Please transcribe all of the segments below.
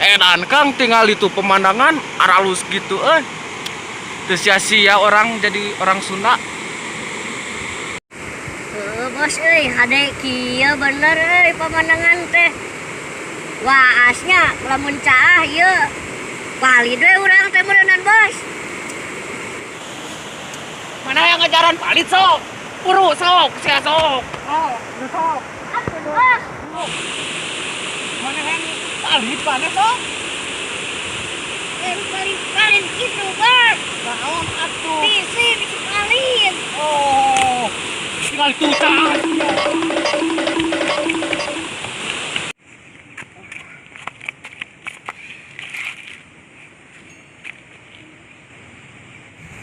Edan Kang, tinggal itu pemandangan aralus gitu eh. Teu sia-sia orang jadi orang Sunda. Heuh, bos euy, hade kieu bener euy pemandangan teh. Waasnya lamun caah ieu. Palid we urang teh meureunan, bos. Mana yang ngajaran palit sok? Puru sok, sia sok. Oh, sok. Atuh, bos. Mana yang palit mana sok? Lain paling-paling gitu, bos. Naon atuh? Bisi, bisi paling. Oh, tinggal tutang.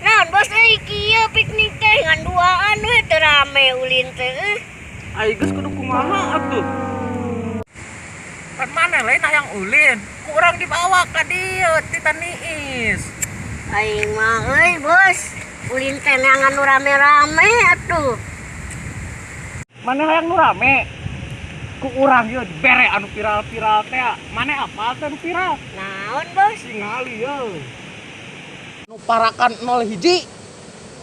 Naon bos euy kieu piknik teh ngan duaan we teu rame ulin teh euy. Ai geus kudu kumaha atuh? Kan mana lain hayang ulin, ku urang dibawa ka dieu ti Taniis. Aing mah euy bos, ulin teh neangan nu rame-rame atuh. Mana hayang nu rame? Ku urang ieu dibere anu viral-viral teh. Mana apal teh nu viral? Naon bos? Tingali ye. Nu parakan 01.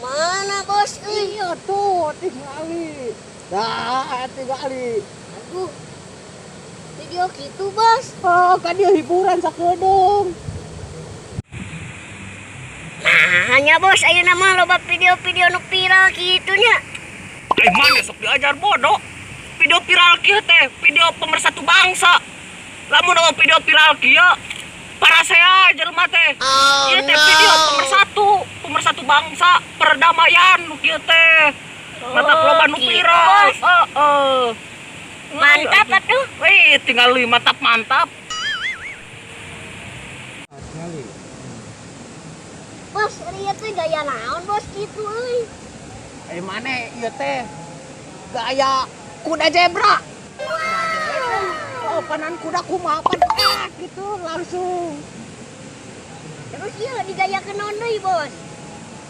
Mana bos euy? Iya tuh, tingali. Dah, tingali. Aduh. Video kitu bos. Oh, kan dia hiburan sakedeung. Nah, hanya bos ayeuna mah loba video-video nu viral kitu nya. Eh, mana sok diajar bodoh. Video viral kieu teh, video pemersatu bangsa. Lamun eueuh video viral kieu, parasea jelema teh. Oh, Ieu teh video pemersatu bangsa, perdamaian nu kieu teh. Mata loba nu gitu, viral. bos. Heeh. Mantap atuh. Wih, tinggal li mantap mantap. Bos, ieu teh gaya naon bos kitu euy? Eh, mana ieu teh? Gaya kuda zebra. Oh, panan kuda kumaha pan gitu langsung. Terus ieu digayakeun naon deui, bos?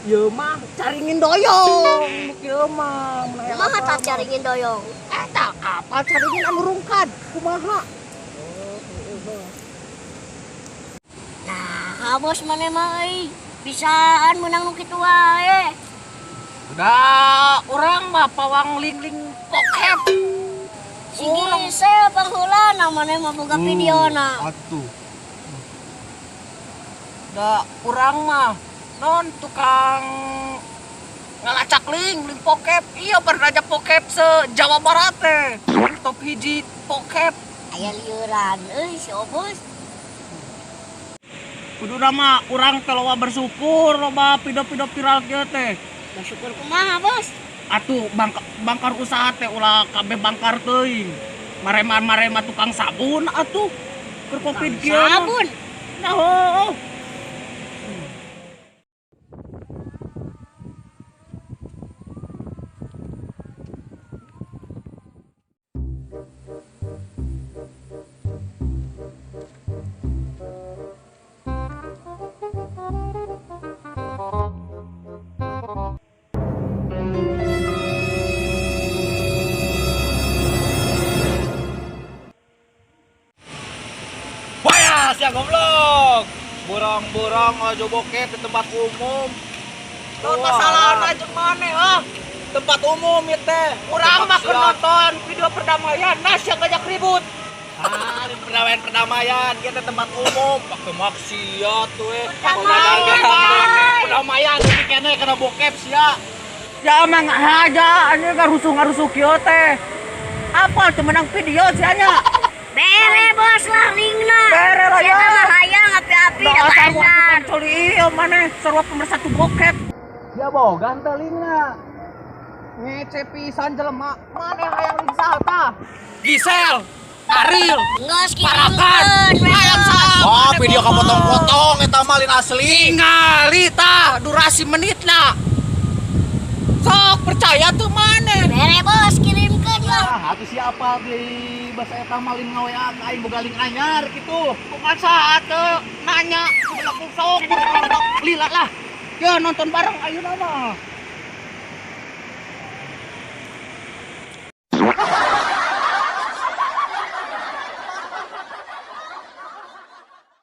Ieu mah caringin doyong. Ieu mah mun aya Kumaha apa tah mah. caringin doyong? Eta apa caringin anu rungkad? Kumaha? Nah, bos maneh mah euy bisaan meunang nu kitu wae. Udah, urang mah pawang ling-ling pokep. Si Gisel pangheulana maneh mah boga videona. Atuh. Da urang mah non tukang ngalacak ling pokep. Iya raja pokep se Jawa Barat teh. Top hiji pokep. Aya lieuran euy si Obos. Kudu mah urang teh loba bersyukur loba video-video viral kieu teh. Bersyukur kumaha, bos? Atuh bangkar usaha teh ulah kabeh bangkar teuing. Marema-marema tukang sabun atuh. Keur Covid kieu mah. Sabun. Nah, heuh. Wah, sia goblok. Borong-borong ojo bokep di tempat umum. Naon masalahna jeung maneh, ah? Tempat umum ieu teh. Urang mah keur Tempat nonton video perdamaian, nah sia ngajak ribut. Ah, di perdamaian, ieu teh tempat umum. Pakai maksiat tuh eh. Perdamaian. Perdamaian tapi kene kena bokep sia. Ya emang aja, anjing ngarusuh-ngarusuh kieu teh. Apa teu menang video sia nya? Bere bos lah lingna. Bere lah, ya. Sia mah hayang api-api Da da asal bandar. coli ieu maneh sarua pemersatu bokep. Ya boga teh lingna. Ngece pisan jelema, maneh hayang ling saha tah? Gisel, Ariel, Geus Parakan, kirimkeun we, hayang bos. saha? Wah, Maneh video boga. kapotong-potong eta mah lain asli. Tingali tah durasi menitna. Sok percaya tuh maneh. Bere bos kirimkeun lah. Ah, atuh siapa di bahasa eta mah lain ngawa ka aing boga link anyar kitu. Bukan saat nanya, aku sok lila lah. Ya nonton bareng ayeuna mah.